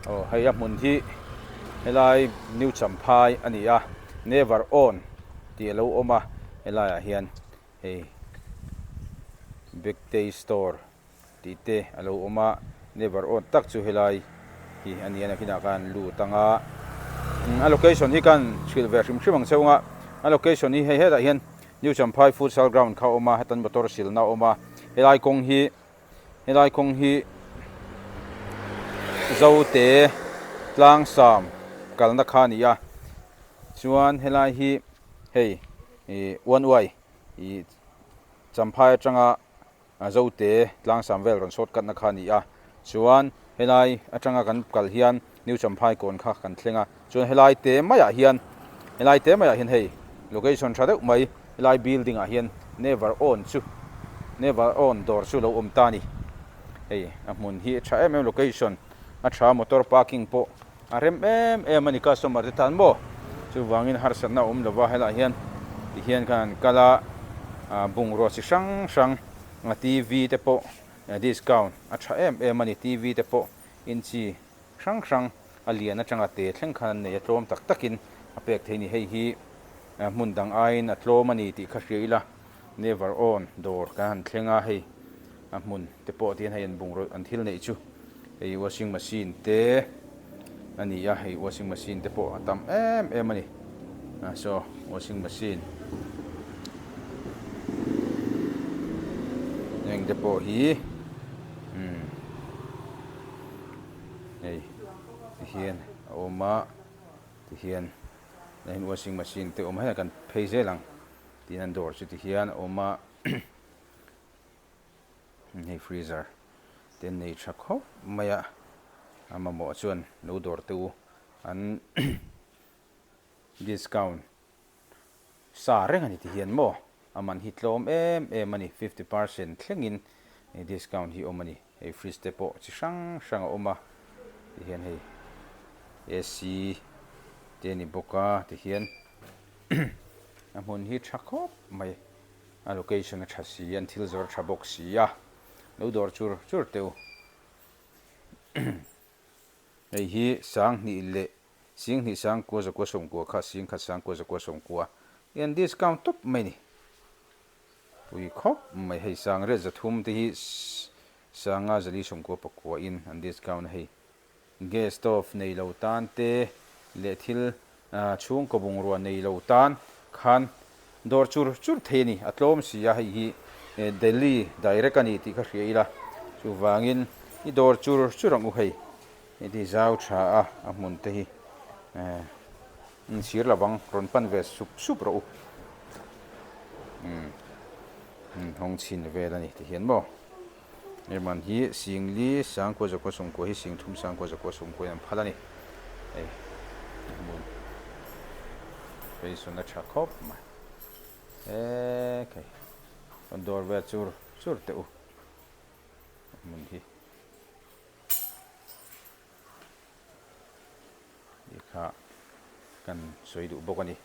Aw hei a hmun hi helai New Champhai a ni a, Never Own tih a lo awm a, helaiah hian hei Bektei store tih te a lo awm a, Never Own tak chu helai hi a ni a, nakinah khan an lut ang a, a location hi khan hrilh ve hrim hrim ang cheu ang a, a location hi hei hetah hian New Champhai Futsal Ground kha a awm a, hetan motor silna a awm a, helai kawng hi. Helai kawng hi Zote tlangsam kalna kha a ni a, chuan helai hi hei ih one way ih Champhai atanga Zote tlangsam vel rawn shortcut na kha a ni a, chuan helai atanga kan kal hian New Champhai kawn kha kan thleng a, chuan helai te maiah hian helai te maiah hian hei location tha deuh mai helai building ah hian never own chu never own dawr chu lo awm ta a ni hei a hmun hi a tha em em location a tha motor parking pawh a rem em em a ni customer te tan maw chuvangin harsatna a awm lova helaiah hian tihian khan an kal a ah bungrua chi hrang hrang a T V te pawh discount a tha em em a ni T V te pawh inchi hrang hrang a lian atanga te thleng khan an nei a tlawm tak takin a pek thei a ni. Hei hi hmun dang aiin a tlawm a ni tih kha hria ila Never Own dawr kan han thleng a, hei a hmun te pawh tihian hei an bungraw an thil neih chu hei washing machine te a ni a, hei washing machine te pawh a tam em em a ni. Saw washing machine heng te pawh hi umm. Hei ti hian a awm a ti hian tah hian washing machine te a awm a hei kan phei zel ang tiin an dawr chu ti hian a awm a hei freezer te an nei tha khawp mai a a mamawh chuan lo dawr teh u an discount Sa reng a ni ti hian maw? A man hi tlawm em em a ni, 50% thlengin discount hi awm a ni. Hei fridge te pawh chi hrang hrang a awm a, ti hian hei AC te a ni bawk a, ti hian a hmun hi tha khawp mai, a location a tha si, an thil zawr tha bawk si a, lo dawr chur chur teh u. Hei hi sanghnih leh Singhnih sangkua zakua sawmkua kha singkhat sangkua zakua sawmkua i an discount tawp mai ni. Pui khawp mai hei sangriat zathum te hi sanga zali sawmkua pakua in an discount a hei. Gas stove nei lo tan te leh thil chhungkaw bungrua nei lo tan khan dawr chur chur thei a ni. A tlawm si a hei hi Delhi direct a ni tih kha hria ila chuvangin i dawr chur chur ang u hei. Heti zau tha a, a hmun te hi eh in chhir lo vang, rawn pan ve sup sup rawh u. Umm umm hawng chhin vel a ni ti hian maw. Hei hi Singli Sangkua Zakua Sawmkua hi Singthum Sangkua Zakua Sawmkua in an phal a ni. Hei a hmun pheisawn a tha khawp mai. Eee khai rawn dawr ve chur chur teh u a hmun hi. Tih kha kan sawi duh bawk a ni.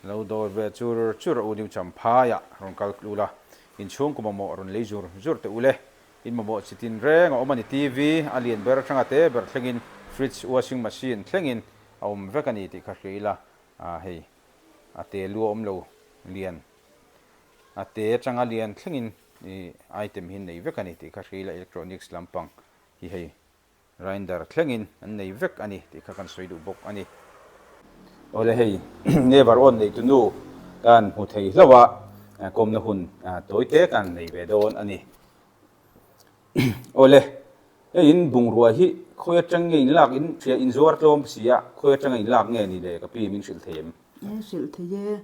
Lo dawr ve chur chur a u New Champhaiah rawn kal tlul a, inchhungkaw mamawh rawn lei zur zur teh u le. In mamawh chi tin reng a awm a ni. TV a lian ber atanga te ber thlengin fridge, washing machine thlengin a awm vek a ni tih kha hria ila, hei a te lu a awm lo lian a te atanga lian thlengin item hi nei vek a ni tih kha hria ila electronics lampang hi hei grinder thlengin an nei vek a ni tih kha kan sawi duh bawk a ni. Awle hei never awn nei tunu kan hmu thei hlauh a, kawmna hun tawi te kan nei ve dawn a ni. Awle hei in bungrua hi khawi atang nge in lak in hria in zuar tlawm si a, khawi atanga in lak nge ni le ka pi min hrilh thei em? E hrilh thei e,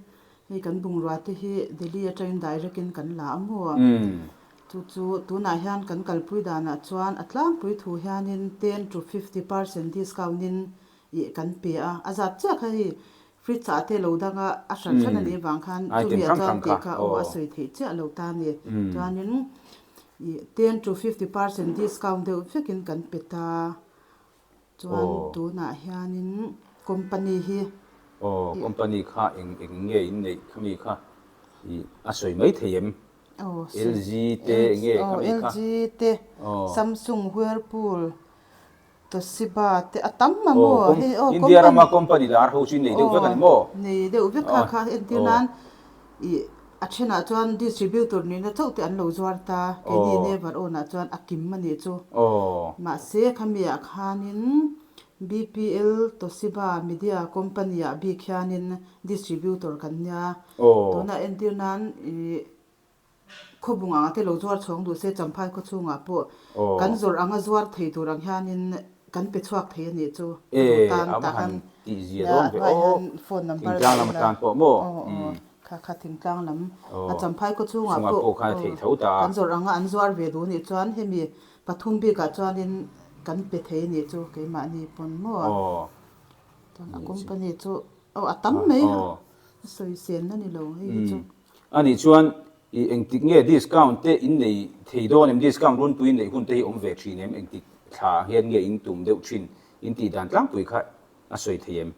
hei kan bungrua te hi Delhi atangin direct in kan la a maw? Chu chu tunah hian kan kalpui danah chuan a tlangpui thu hianin 10 to 50 percent discount in ih kan pe a, a zat chiah kha hei fridge ah te lo danga a hran hran a nih avang khan chumi ah chuan tih kha aw a sawi theih chiah lo ta a ni. Chuanin ih 10 to 50 percent discount deuh vekin kan pe ta. Chuan tunah hianin company hi. Aw company kha eng eng nge in neih khami kha ih a sawi mai thei em? LG te eng nge khami kha? LG te, Samsung, Whirlpool. Toshiba te a tam a maw hei aw India rama company lar ho chu nei deuh vek a ni maw? Nei deuh vek kha kha entir nan ih a thenah chuan distributor nihna chauh te an lo zuar ta keini never own ah chuan a kim a nih chu. Mahse khami ah khanin BPL Toshiba media company ah bik hianin distributor kan nia tunah entir nan ih Khawbung anga te lo zuar chhawng duh se Champhai khaw chhungah pawh kan zawrh anga zuar thei tur ang hianin kan pe chhuak thei a nih chu ka duh tan tah khan nia a hnuaiah hian phone number dah ila aw aw kha kha thingtlang lam a Champhai khaw chhungah pawh kan zawrh anga an zuar ve duh nih chuan hemi pathum bikah chuanin kan pe thei a nih chu keimahni pawn maw chuan a company chu aw a tam mai a sawiselna ni lo hei hi chu. A nih chuan i engtik nge discount te in nei thei dawn em? Discount runpui in neih hun te hi awm ve thin em? Engtik thla hian nge in tum deuh thin? In tih dan tlangpui kha a sawi thei em?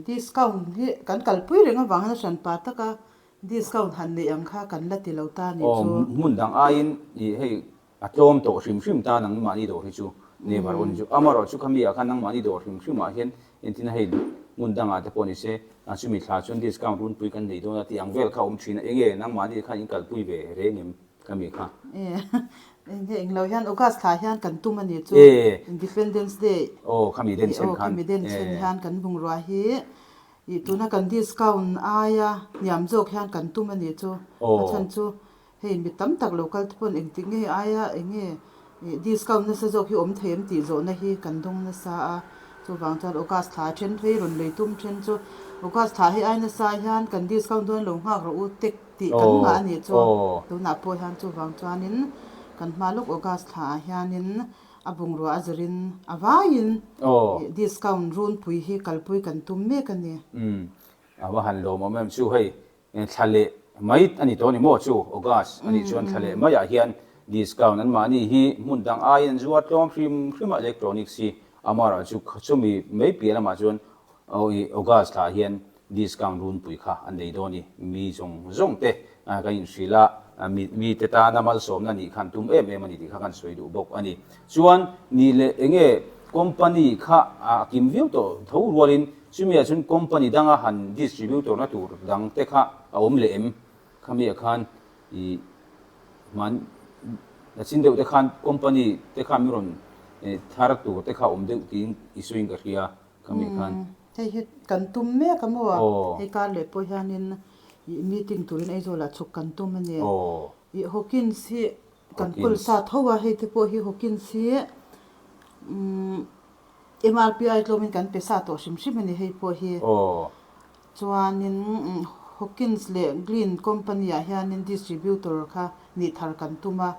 Discount hi kan kalpui reng avang hian a hran pa taka discount han neih ang kha kan la ti lo ta nih chu. Aw, hmun dang aiin i hei A tlawm tawh hrim hrim ta nangmahni dawr hi chu never on chu. Amarawh chu khami ah khan nangmahni dawr hrim hrim ah hian entin a hei hmun dangah te pawh ni se a chumi thla chuan discount runpui kan nei dawn a tih ang vel kha a awm thin a, enge nangmahni khan in kalpui ve reng em khami kha? E enge englo hian August thla hian kan tum a ni chu Independence Day Aw khami den chen khan khami den chen hian kan bungrua hi ih tuna kan discount aia hniam zawk hian kan tum a ni chu a chhan chu Hei mi tam tak lo kal te pawn engtik nge aia eng nge ih discount nasa zawk hi awm thei em tih zawhna hi kan dawng nasa a, chuvang chuan August thla then phei rawn lei tum then chu August thla hei ai nasa hian kan discount dawn lo nghak rawh u tek tih kan nghah a nih chu tunah pawh hian chuvang chuanin kan hma lawk August thla ah hianin a bungrua a zirin a vaiin ih discount runpui hi kalpui kan tum mek a ni. Umm a va han lawmawm em chu hei Thla leh mai a ni tawh a ni maw chu August a nih chuan thla leh maiah hian discount an mahni hi hmun dang aiin an zuar tlawm hrim hrim a electronics hi amarawh chu chumi mai piah lamah chuan August thlah hian discount runpui kha an nei dawn i mi zawng zawng te kan inhrilh a mite tana malsawmna nih khan tum em em a ni tih kha kan sawi duh bawk a ni. Chuan nih leh enge company kha a kim viau tawh tho rualin Chumi ah chuan company danga han distributor na tur dang te kha a awm leh em? Khami ah khan i hman la chin deuh te khan company te kha min rawn thar tur te kha awm deuh tiin i sawiin ka hria khami ah khan. Hei hi kan tum mek a maw? Hei kar leh pawh hianin i meeting turin Aizawl ah chhuk kan tum a ni. I Hawkins hi kan kawl sa tho a, hei te pawh hi Hawkins hi umm MRPI tlawmin kan pe sa tawh hrim hrim a ni hei pawh hi. Chuanin Hawkins leh Green company ah hianin distributor kha nih thar kan tum a.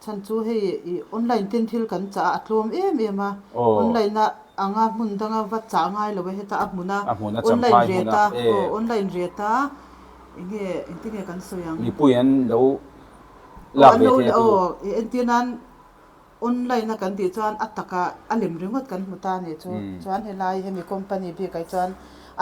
Chhan chu hei ih online ten thil kan chah a, a tlawm em em a. Online a anga hmun danga va chah ngai lo e heta a hmun a online rate a aw online rate a enge engtin nge kan sawi ang. Mipui an lo lak ve thei a tu. Aw entir nan Online a kan tih chuan a takah a lem ringawt kan hmu ta a nih chu. Chuan helai hemi company bikah hi chuan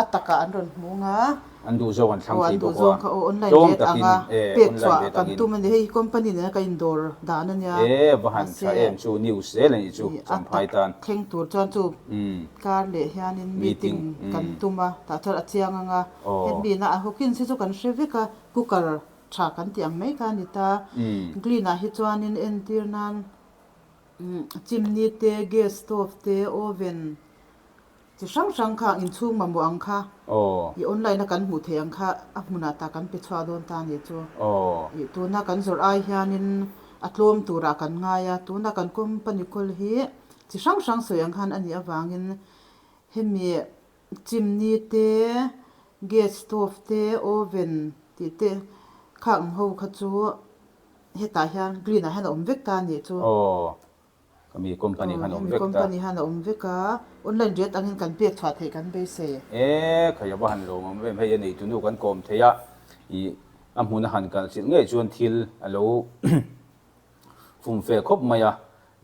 a takah an rawn hmu ang a. An duh zawk an thlang thei bawk a. Aw online rate anga pek chhuah kan tum a ni. Hei hi company nena ka indawr dan a nia. E va han tha em chu news zel a nih chu Champhai tan. A tak thleng tur chuan chu kar leh hianin meeting kan tum a tah chuan a chiang ang a. Hemi na a Hawkins hi chu kan hre vek a cooker Tha kan tih ang mai kha a ni ta. Green ah hi chuanin entir nan chimney te, gas stove te, oven chi hrang hrang kha inchhung mamawh ang kha i online a kan hmuh theih ang kha a hmunah tah kan pe chhuah dawn ta a ni chu. Ih tuna kan zawrh ai hianin a tlawm turah kan ngai a, tuna kan company kawl hi chi hrang hrang sawi ang khan a nih avangin hemi Chimney te, gas stove te, oven tih te kha ang ho kha chu hetah hian green ah hian a awm vek ta a nih chu. Aw, khami company khan a awm vek ta. Khami company khan a awm vek a, online rate angin kan pek chhuah theih kan beisei. E, khai a va han lawm awm em, hei a neitu nu kan kawm thei a, ih a hmun a han kal chilh ngei chuan thil a lo Fumfe khawp mai a,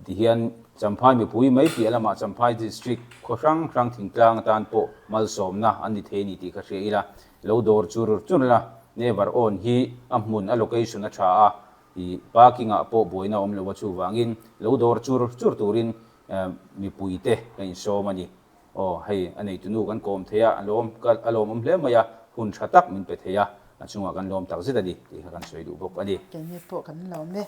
tihian Champhai mipui mai piah lamah Champhai District khaw hrang hrang thingtlang atan pawh malsawmna an ni thei a ni tih ka hria ila, lo dawr chur chur la, Never Own hi a hmun a location a tha a, ih parking ah pawh buaina a awm lo a chuvangin lo dawr chur chur turin. Mipuite kan insawm a ni. Aw, hei a neitunu kan kawm thei a, a lawm a lawmawm hle mai a, hun tha tak min pe thei a, a chungah kan lawm tak zet a ni tih kha kan sawi duh bawk a ni. Keini pawh kan lawm e.